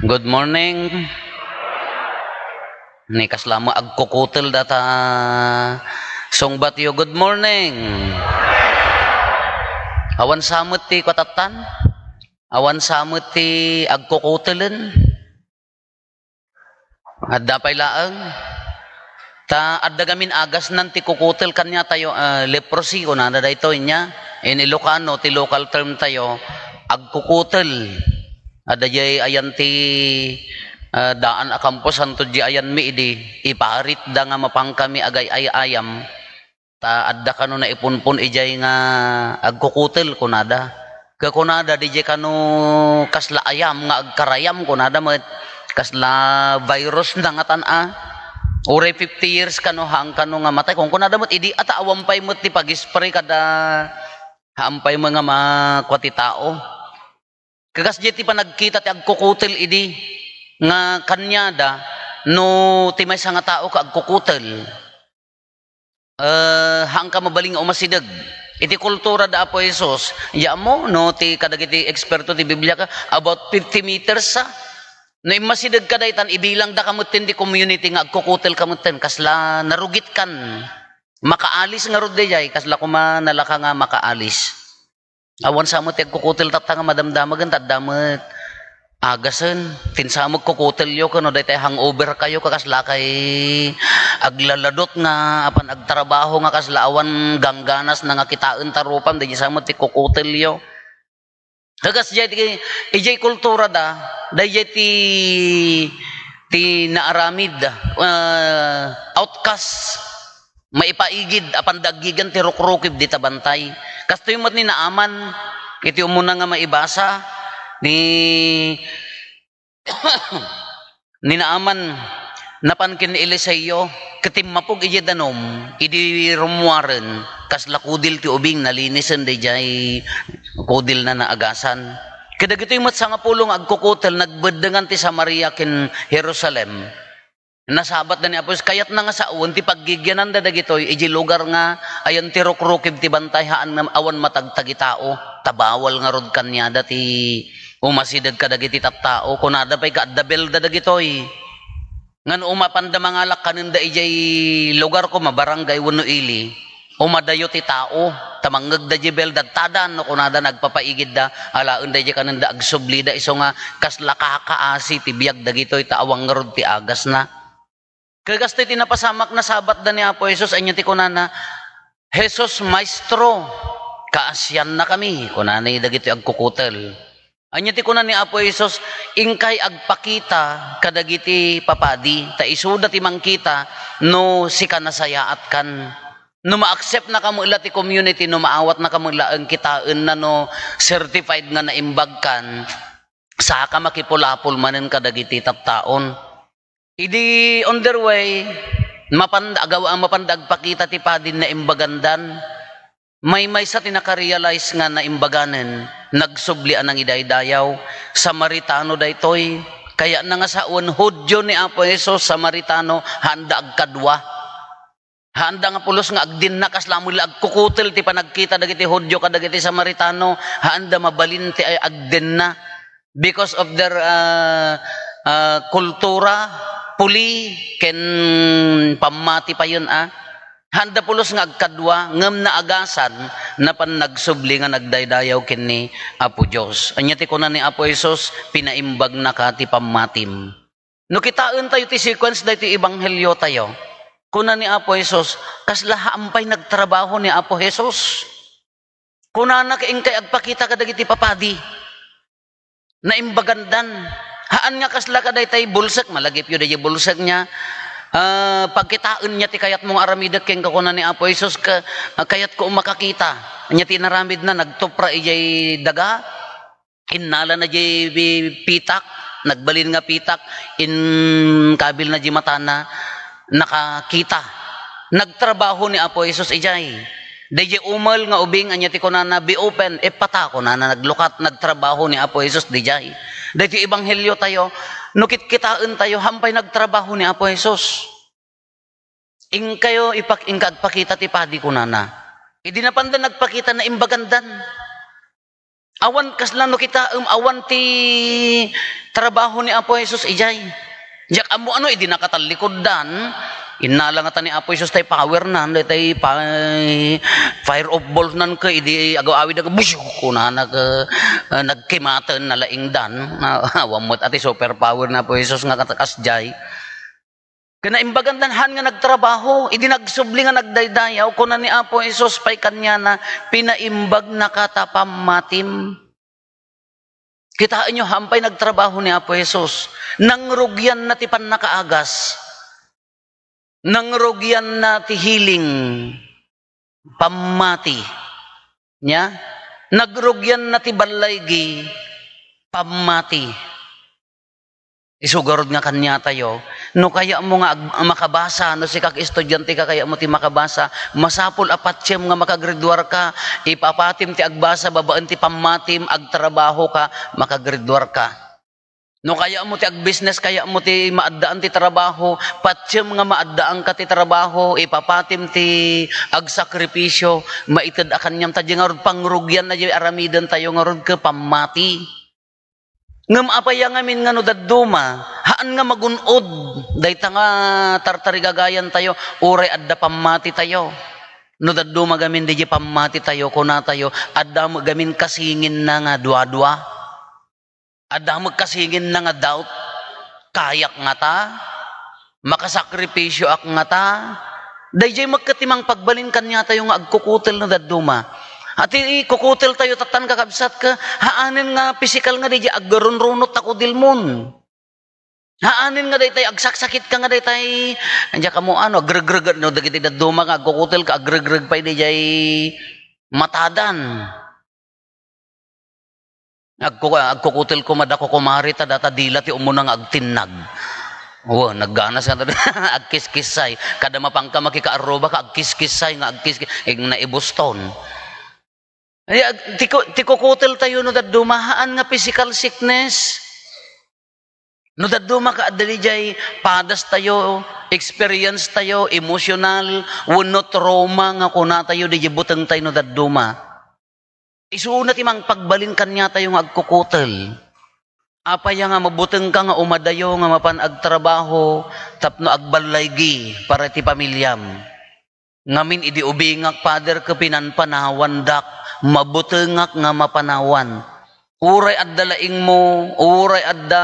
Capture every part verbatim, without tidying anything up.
Good morning. Ni kasla met agkukutel data sungbatyo, "Good morning." Awan sa met ti katattan? Awan sa met ti agkukutelen? Adda pay laeng. Ta adda gamin agasnan ti kukutel kaniatayo, ah, leprosy, kunada daytoy nia. In Ilocano, ti local term tayo, agkukutel. Adda jay ayan ti, ah, daan a kamposanto jay ayanmi idi, iparitda nga mapankami agay-ay-ayam. Ta adda kano naipunpon idiay nga agkukutel, kunada. Ket kunada, didiay kano kasla ayam nga agkarayam, kunada met, kasla virus na ngatan a. Uray fifty years kano, haan kano nga matay. Kunkunada met, idi ata awan pay met ti pag-spray kada, haan pay met nga makua ti tao. Kakas diay ti panagkita ti agkukutel idi nga kaniada, no ti maysa nga tao ket agkukutel, eh, haanka mabalin nga umasideg. Iti kultura da Apo Jesus, ya mo, no, ti kadagiti eksperto ti Biblia ka, about fifty meters sa. No immasideg ka daytan, ibilangda ka metten ti community nga agkukutel ka metten, kasla narugitkan. Makaalis ngarud dayjay, kasla koma nalaka nga makaalis. Awan sa met ti agkukutel tatta nga madamdamag, ta adda met agasen. Ti insamok kukutelyo ken no daytoy hangover kayo, ket kasla kay aglaladot nga apan agtrabaho nga kasla awan gangganasna nga kitaen ta rupam, dayjay sa met ti kukutelyo. Kakas jay ti, ijay kultura da, dayjay ti, ti naaramid, ah, outcast. Maipaigid, apanda aggigan ti rukrukib dita bantay. Kastoy met ni Naaman, iti umuna nga maibasa, ni, ni Naaman, napan ken ni Eliseo, ket immapog idiay danum, idi rummuaren, kasla kudil ti ubing, nalinisen dayjay kudilna naagasan. Kadagitoy met sangapulo nga agkukutel, nagbeddengan ti Samaria ken Jerusalem. Nasabatda ni Apo Jesus, kayatna nga sawen ti paggigiananda dagitoy idiay lugar nga ayan ti rukrukib ti bantay, haan nga awan matagtagitao, ta bawal ngarud kaniada ti umasideg kadagiti tattao. Kunada pay nga adda belda dagitoy. Ngan umapanda mangalak kanenda idiay lugar ko, mabarangay wenno ili. Umadayo ti tao, ta mangngegda diay belda, tadan no kunada nagpapaigidda, alaenda diay kanenda agsublida, isu nga kasla kakaasi ti biag dagitoy, ta awan ngarud ti agasna. Kagastoy ti napasamak, nasabatda ni Apo Jesus, ania ti kunana, "Jesus, Maestro, kaasiannakami," kunana dagitoy agkukutel. Ania ti kuna ni Apo Jesus, "Inkay agpakita kadagiti papadi, ta isuda ti mangkita no sika nasayaatkan." No ma-accept na ka met la ti community, no maawat na ka met laeng kitaenna no certified nga naimbagkan, saka makipulapol manen kadagiti tattaon. Idi on their way, mapanda, agaw-, mapanda agpakita ti padin naimbagandan. Maymaysa ti nakarealize nga naimbaganen, nagsubli a nangidaydayaw, Samaritano daytoy. Kayatna nga sawen, Judio ni Apo Jesus, Samaritano, haanda agkadua. Haanda nga pulos nga agdenna, kasla met la agkukutel ti panagkita dagiti Judio kadagiti Samaritano, haanda mabalin ti ay agdenna because of their, ah, ah, kultura, puli, ken pammati payen, ah. Haanda pulos nga agkadua, ngem naagasan, napan nagsubli nga nagdaydayaw ken ni Apo Dios. Ania ti kuna ni Apo Jesus, "Pinaimbagnaka ti pammatim." No kitaentayo ti sequence daytoy ebangheliotayo, kuna ni Apo Jesus, kasla haan pay nagtrabaho ni Apo Jesus. Kunana nga inkay agpakita kadagiti papadi. Naimbagandan. Haan nga kasla kadaytay bulsek, malagipyo dayjay bulsek niya. Ah, pagkitaen niya ti kayatmo nga aramidek kenka, kuna ni Apo Jesus, ka, ah, kayatko makakita. Ania ti inaramidna, nagtupra ijay daga. Innalana jay bi-, pitak, nagbalin nga pitak, inkabilna jay matana, nakakita. Nagtrabaho ni Apo Jesus ijay. Dayjay umel nga ubing, ania ti kunana, "Be open, ephphatha," kunana, naglukat, nagtrabaho ni Apo Jesus dijay. Daytoy ebangheliotayo, no kitkitaentayo, haan pay nagtrabaho ni Apo Jesus. Inkayo ipak-, inka agpakita ti padi, kunana. Idi napanda nagpakita, naimbagandan. Awan kasla no kitaem, awan ti trabaho ni Apo Jesus idiay. Diak ammo ano, idi nakatallikuddan, innala ngata ni Apo Jesus tay power nan, daytay pa-, fire of balls nan ket idi agaw-awid, aga, busyok, kunana ket, ah, nagkimaten, nalaingdan. Awan met a ti super power ni Apo Jesus nga kat-, kasdiay. Ket naimbagan dan han nga nagtrabaho, idi nagsubli nga nagdaydayaw, kuna ni Apo Jesus pay kaniana, "Pinaimbagna ka ta pammatim." Kitaenyo, han pay nagtrabaho ni Apo Jesus. Nangrugianna ti pannakaagas. Nangrugianna ti healing. Pammati. Nya? Nagrugianna ti ballaygi. Pammati. Isu garud nga kaniatayo, no kayatmo nga ag-, makabasa, no sika estudiante ka, kayatmo ti makabasa, masapul a patiem nga makagraduarka, ipapatim ti agbasa babaen ti pammatim, agtrabahoka, makagraduarka. No kayatmo ti agbisnes, kayatmo ti maaddaan ti trabaho, patiem nga maaddaanka ti trabaho, ipapatim ti agsakripisio, maited a kaniam, ta diay ngarud pangrugianna diay aramidentayo ngarud ket pammati. Ngem apay a ngamin nga no dadduma, haan nga magun-od dayta nga tartarigagayantayo, uray adda pammatitayo. No dadduma gamin diay pammatitayo, kunatayo, adda met gamin kasinginna nga duadua. Adda met kasinginna nga doubt. Kayak ngata? Makasakripisioak ngata? Daydiay met ket ti mangpagbalin kaniatayo nga agkukutel no dadduma. Ti kukuteltayo tattan, kakabsat, ket haanen nga pisikal nga daydiay agrunrunot ta kudilmon. Haanen nga daytay agsaksakitka nga daytay, diak ammo ano, agregreg no dagiti dadduma nga agkukutelka, agregreg pay daydiay matadan. Agku-, agkukutel koma da kukumari ta data dila ti umuna nga agtinnag. Wen, nagganas nga agkiskissay. Kada mapanka makikaarruba ka, agkiskissay nga agkiski-, ing naibuston. Ay, ag-, ti ku-, ti kukuteltayo no dadduma, haan nga physical sickness. No dadduma ka, adda diay padastayo, experience tayo, emotional, wenno trauma nga kunatayo, diay butengtayo no dadduma. Isuna ti mangpagbalin kaniatayo nga agkukutel. Apay a nga mabutengka nga umadayo nga mapan agtrabaho tapno agballaygi para ti pamiliam? Ngamin idi ubingak, Father, ket pinanpanawandak, mabutengak nga mapanawan. Uray adda laingmo, uray adda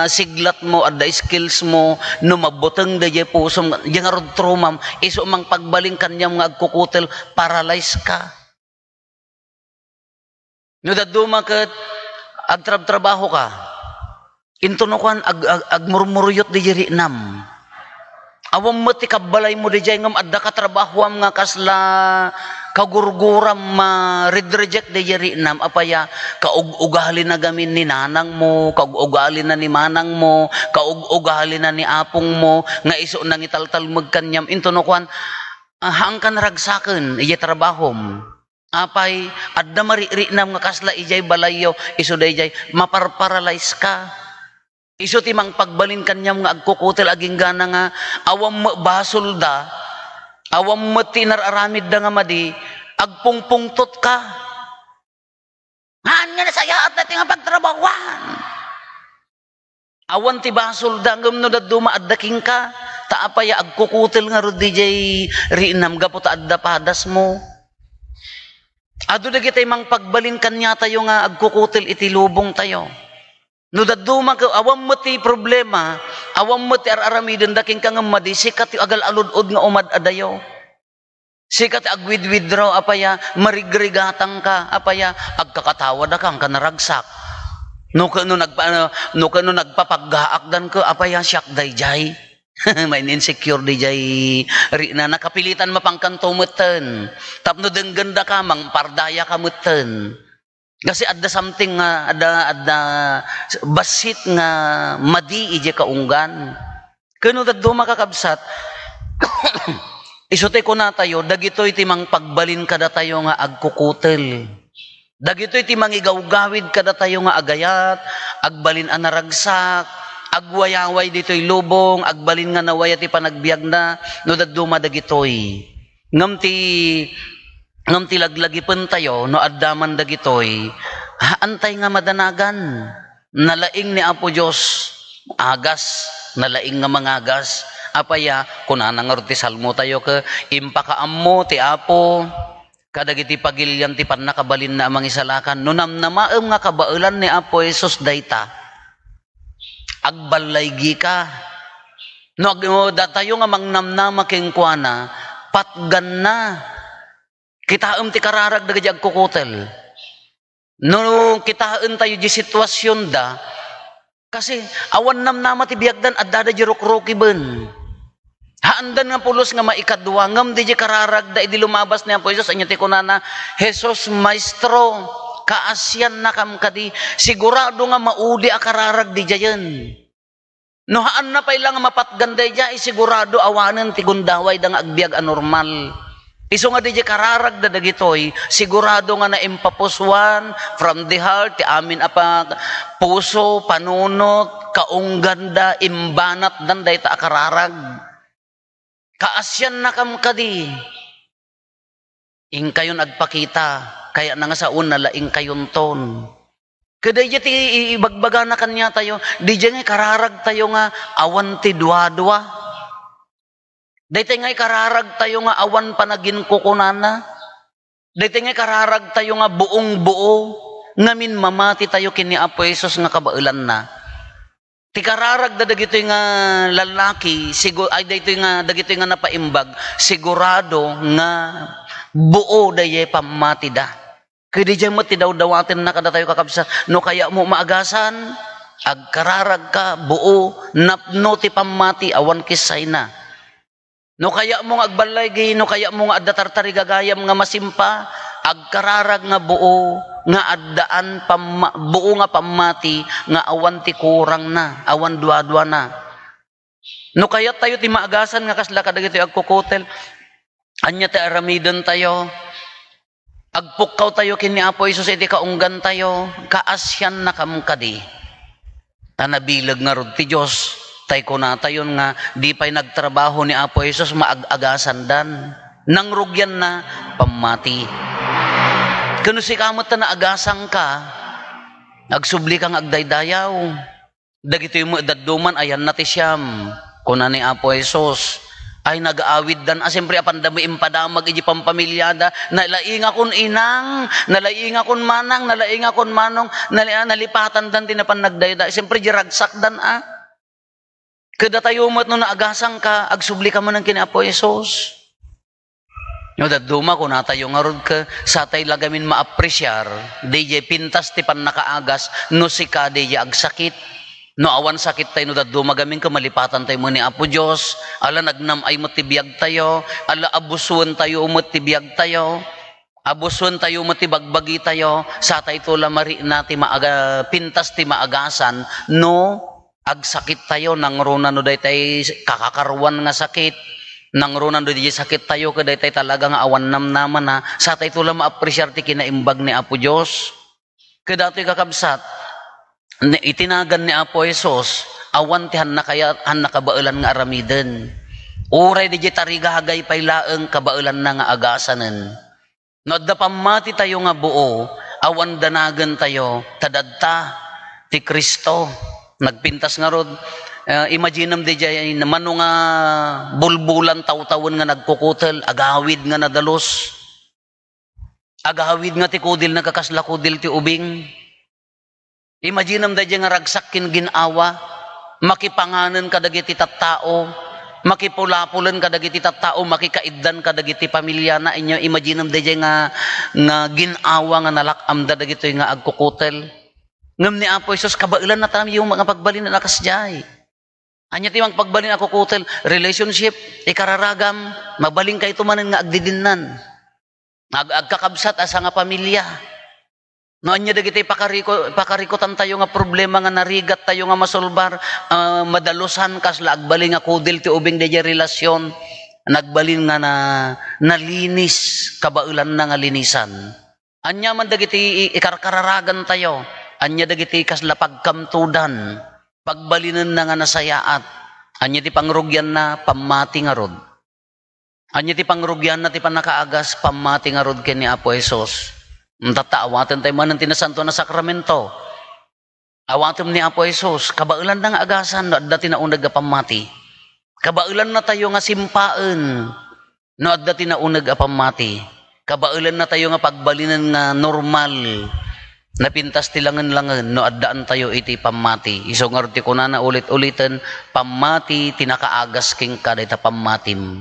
siglatmo, adda skillsmo, no mabuteng daydiay pusom, diay ngarud traumam, isu mangpagbalin kaniam nga agkukutel, paralyze ka. No dadduma ket agtrabtrabaho ka, intono kuan, ag-, ag-, agmurmuruyot daydiay riknam. Awan met ti kabbalaymo daydiay ngem adda katrabahoam nga kasla kagurguram, maridreject daydiay riknam. Apay a, kaug-ugalina gamin ni nanangmo, kaug-ugalina ni manangmo, kaug-ugalina ni apongmo, nga isu nangitaltalmed kaniam, intono kuan, ah, haanka naragsaken idiay trabahom. Apay, adda maririknam nga kasla idiay balayyo, isu daydiay, maparparalyze ka. Isu ti mangpagbalin kaniam nga agkukutel, aginggana nga awan met basolda, awan met ti inar-aramidda nga madi, agpungpungtot ka. Haan nga nasayaat daytoy nga pagtrabahoan. Awan ti basolda, ngem no dadduma adda kenka, ta apay a agkukutel ngarud diay riknam gapu ta adda padasmo? Adu dagiti mangpagbalin kaniatayo nga agkukutel iti lubongtayo. No dadduma ket awan met ti problema, awan met ti ar-aramidenda kenka ngem madi, sika ti agal-alud-od nga umad-adayo. Sika ti agwidwidro, apay a, marigrigatangka, apay a, agkakatawada ka, haanka naragsak. No ket no nagpa-, no ket no nagpapaggaakdan ket, apay a, siak daydiay. Main-insecure daydiay rikna, nakapilitan mapankanto metten. Tapno denggenda ka, mangpardaya ka metten. Kasi adda something nga, adda, adda bassit nga madi idiay kaunggan. Ket no dadduma, kakabsat, isu ti kunatayo, dagitoy ti mangpagbalin kadatayo nga agkukutel. Dagitoy ti mangigawgawid kadatayo nga agayat, agbalin a naragsak, agwayaway ditoy lubong, agbalin nga nawaya ti panagbiagna, no dadduma dagitoy. Ngem ti, ngem ti laglagipentayo, no adda man dagitoy, Haantay nga madanagan. Nalaing ni Apo Dios. Agas. Nalaing nga mangagas. Apay a, kunana ngarud ti Salmo tayo, ket impakaammo ti Apo kadagiti pagilian ti pannakabalinna a mangisalakan. No namnamaem nga kabaelan ni Apo Jesus dayta, agballaygika. No ag-, no datayo nga mangnamnama kenkuana, patganna. Kitaem ti kararag dagiti agkukutel. No kitaentayo di situasionda, kasi awan namnama ti biagdan, addada di rukrukiben. Haandan nga pulos nga maikadua, ngem di kararagda idi lumabas ni Apo Jesus, ania ti kunana, "Jesus, Maestro, kaasiannakam kadi." Sigurado nga maudi a kararag di diayen. No haanna pay la nga mapatgan daydiay, sigurado awanen ti gundawayda nga agbiag a normal. Isu nga diay kararagda dagitoy, sigurado nga naimpapusuan from the heart, ti amin a pa-, puso, panunot, kaungganda, imbanatdan dayta a kararag. Kaasiannakam kadi. Inkayon agpakita, kayatna nga sawen, nalaingkayonton. Kadaydiay ti i-, ibagbagana kaniatayo, didiay nga ikararagtayo nga awan ti duadua. Daytoy nga ikararagtayo nga awan panaginkukunana. Daytoy nga ikararagtayo nga buong-buo, ngamin mamati tayo ken ni Apo Jesus nga kabaelanna. Ti kararagda dagitoy nga lallaki, sigu-, ay, daytoy nga, dagitoy nga napaimbag, sigurado nga buo daydiay pammatida. Ket diay met ti dawdawatenna kadatayo, kakabsat, no kayatmo maagasan, agkararagka, buo, napno ti pammati, awan kissayna. No kayatmo nga agballaygi, no kayatmo nga adda tartarigagayam nga masimpa, agkararag nga buo, nga addaan pamma-, buo nga pammati, nga awan ti kurangna, awan duaduana. No kayattayo ti maagasan nga kasla kadagitoy agkukutel, ania ti aramidentayo? Agpukkawtayo ken ni Apo Jesus iti kaunggantayo, kaasiannakam kadi. Ta nabileg ngarud ti Dios, tay kunatayon nga di pay nagtrabaho ni Apo Jesus, maag-agasandan. Nangrugianna, pammati. Ken no sika met ta naagasangka, agsublika nga agdaydayaw. Dagitoy met dadduman, ayanna ti siam. Kuna ni Apo Jesus, ay, nagaawiddan a, siyempre, apanda met impadamag iti pampamiliada. Nalaingakon inang, nalaingakon manang, nalaingakon manong, nali-, nalipatandan ti napan nagdayda. Siyempre, di ragsakdan a. Kadatayo met no naagasangka, agsublika manen ken ni Apo Jesus. No dadduma, kunatayo ngarud ket satay la gamin maapresiar, daydiay pintas ti pannakaagas no sika daydiay agsakit. No awan sakittayo no dadduma gamin ket malipatantayo met ni Apo Dios, ala nagnam-ay met ti biagtayo, ala abusuentayo met ti biagtayo, abusuentayo met ti bagbagitayo, satayto la marikna ti maaga-, pintas ti maagasan no agsakittayo, nangruna no daytay kakakaruan nga sakit, nangruna no diay sakittayo ket daytay talaga nga awan namnamana, satayto la maapresiar ti kinaimbag ni Apo Dios. Ket datoy, kakabsat, ni-, iti nagan ni Apo Jesus, awan ti hannakaya-, hannakabaelan nga aramiden. Uray diay tarigagay pay laeng kabaelanna nga agasanen. No adda pammatitayo nga buo, awan danagentayo, ta dadta ti Cristo. Nagpintas ngarud, eh, imaginem diay mano nga bulbulan tawtawen nga nagkukutel, agawid nga nadalus. Agawid nga ti kudilna kakasla kudil ti ubing. Imaginem daydiay nga ragsak ken gin-awa, makipanganen kadagiti tattao, makipulapulen kadagiti tattao, makikaiddan kadagiti pamiliana. Inyo imaginem daydiay nga, nga gin-awa nga nalak-amda dagitoy nga agkukutel. Ngem ni Apo Jesus, kabaelanna tayo nga pagbalinen a kasdiay. Ania ti mangpagbalin a kukutel? Relationship, ikararagam, mabalinkayto manen nga agdidinnan. Ag-, agkakabsat a sangapamilia. No ania dagiti pakariko-, pakarikutantayo nga problema nga narigattayo nga masolbar, ah, madalusan kasla agbalin nga kudil ti ubing daydiay relasyon, nagbalin nga na-, nalinis, kabaelanna nga linisan. Ania man dagiti i-, ikarkararagantayo? Ania dagiti kasla pagkamtudan, pagbalinenna nga nasayaat? Ania ti pangrugianna? Pammati ngarud. Ania ti pangrugianna ti pannakaagas? Pammati ngarud ken ni Apo Jesus. Tatta, awaten tayo manen ti Nasantoan a Sakramento. Awatem ni Apo Jesus, kabaelanna nga agasan no adda ti nauneg a pammati. Kabaelannatayo nga simpaen no adda ti nauneg a pammati. Kabaelannatayo nga pagbalinen nga normal, napintas ti langen-langen no addaantayo iti pammati. Isu ngarud ti kunana ulit-uliten, pammati ti nakaagas kenka dayta pammatim.